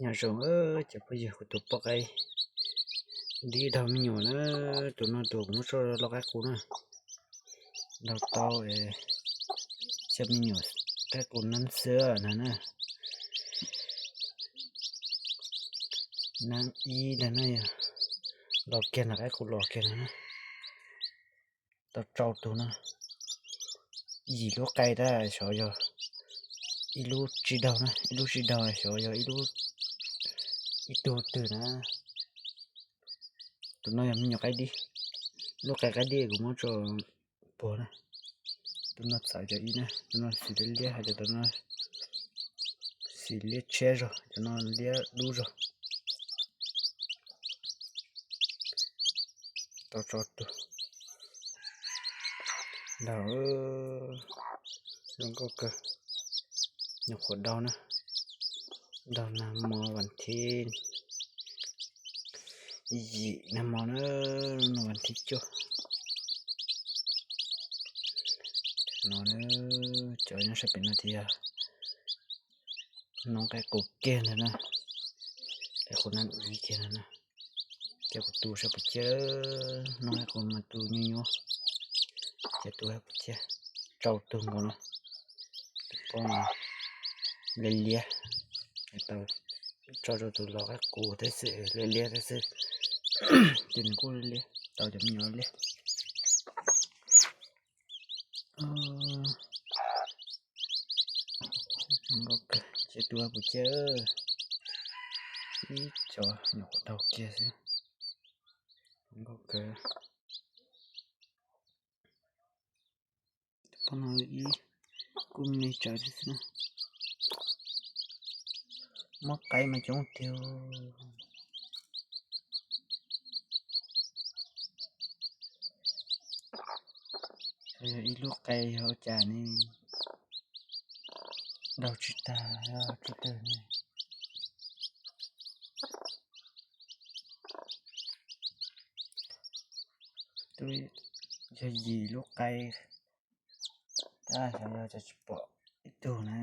Nyob zoo, cov phooj ywg, kuv tus poj qaib dib daug me nyuam na, tus no tus kuv muab tso loj qaib qus na, daug tau xya me nyuam qaib qus nab xwb na na. Nab ib ntag na, los kiag ntag, qaib qus los kiag ntag na. Tau rau tug na, yim lub qe tab xyov yog ib lub tsis daug na, ib lub tsis daug xyov yog ib lub, ib tug twg na. Tus no yog me nyuam qaib dib, lub qe qaib dib kuv muab tso puag na. Tus no txawv cov ib na, tus no xim liab liab, hais tias tus no xim liab tshiab zog, cov no liab dub zog. Tau tso tug, daug zoo nkauj kawg. Nyuam qhuav daug na, daug nag hmo vas thib yim, nag hmo na, nag hmo vas thib cuaj no. Cov nyob sab pem no tias noob qaib qus kiag ntag na, qaib qus nab ib kiag ntag na. Ces kuv tu saib puas ciaj, noob qaib qus mas tu nyuaj nyuaj, ces tu saib puas ciaj. Rau tug nkaus no, tus poj no liab liab, tau tso rau tus los qaib qus tab sis liab liab tab sis, ces nws kuj liab liab, tau cov me nyuam liab. Zoo nkauj kawg, ces tu saib puas ciaj. Ib co nyuam qhuav daug kiag xwb. Zoo nkauj kawg. Poj no ib kuj me tsawv xwb na. Muab qaib mas coob tiag. Yog ib lub qe yog ua cas ne, daug tsis tag tsis tag ne. Twb yog yim lub qe, tab xyov yog cas tsis pom ib tug na.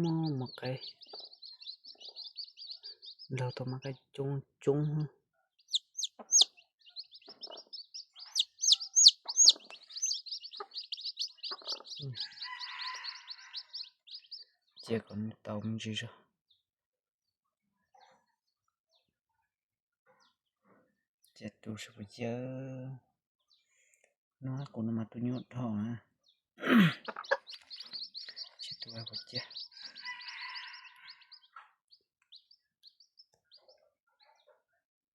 Muab mos qaib, laug tau mos qaib coob coob. Cia kom nws tau me ntsis zog. Cia tu saib puas ciaj. Noob qaib qus no mas tu nyuaj dhau na. Cia tu saib puas ciaj.